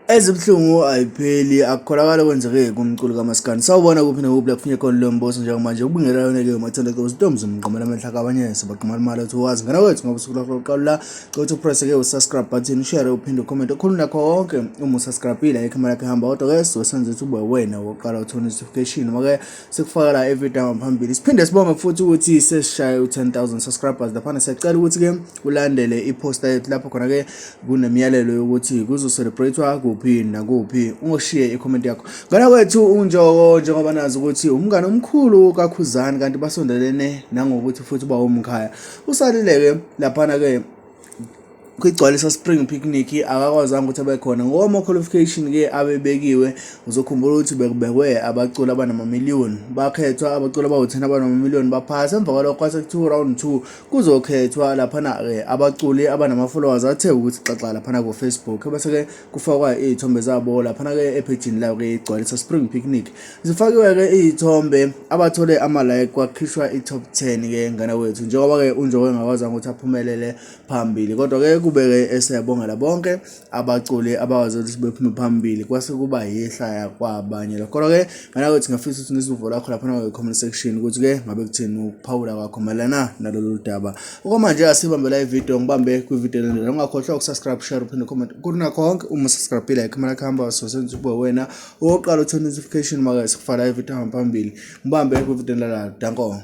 Ezibuhlungu ayipheli akukholakala okwenzeke kumculi kaMaskandi. Sawubona kuphi nakuphi la kufunye khona lo mbuso njengamanje ukubingelela yona ke uMathanda Nkosi Ntombi zomqomela amehla kabanye sabaqomela imali othi wazi ngana wethu ngoba usuku lwakho lokuqala la cela upress ke usubscribe button ushare uphinde ucomment okhulu nakho konke uma usubscribe la ikhama lakhe hamba kodwa ke so senze ukuthi ube wena wokuqala uthola notification make sikufakela every time phambili. Siphinde sibonge futhi ukuthi sesishaye u-10,000 subscribers laphana siyacela ukuthi ke ulandele iposter yethu lapho khona ke kunemiyalelo yokuthi kuzocelebratewa kuphi nakuphi ungoshiye icomment yakho ngana kwethu unjoko njengoba nazi ukuthi umngane omkhulu kaKhuzani kanti basondelene nangokuthi futhi uba umkhaya usalile ke laphana ke kwigcwalisa spring picnic akakwazanga ukuthi abe khona ngokwama qualification ke abebekiwe uzokhumbula ukuthi bekubekwe abaculi abanamamiliyoni bakhethwa abaculi abawu-10 abanamamiliyoni baphasa emva kwalokho kwase kuthiwa round 2 Kuzokhethwa laphana-ke abaculi abanama-followers athe ukuthi xaxa laphana ku-Facebook bese-ke kufakwa iy'thombe zabo laphana-ke ephejini layo-ke igcwalisa Spring Picnic. Zifakiwe-ke iy'thombe abathole ama-like kwakhishwa i-top 10-ke ngane wethu njengoba-ke uNjoko engakwazanga ukuthi aphumelele phambili kodwa-ke kube-ke eseyabongela bonke abaculi abakwazi ukuthi bephume phambili kwase kuba yihlaya kwabanye lokho kodwa-ke nganakuthi ngafisa ukuthi ngizwe uvo lwakho laphana kwi-comment section ukuthi-ke ngabe kuthini ukuphawula kwakho mayelana nalolu daba okwamanje asibambe la ividiyo ngibambe kwividiyo elandelayo ungakhohlwa ukusubscribe share uphinde comment kunakho konke uma usubscribe like imali yakho hamba sosenza ube wena owokuqala uthole notification make sikufaka ividiyo phambili ngibambe kwividiyo elandelayo danko.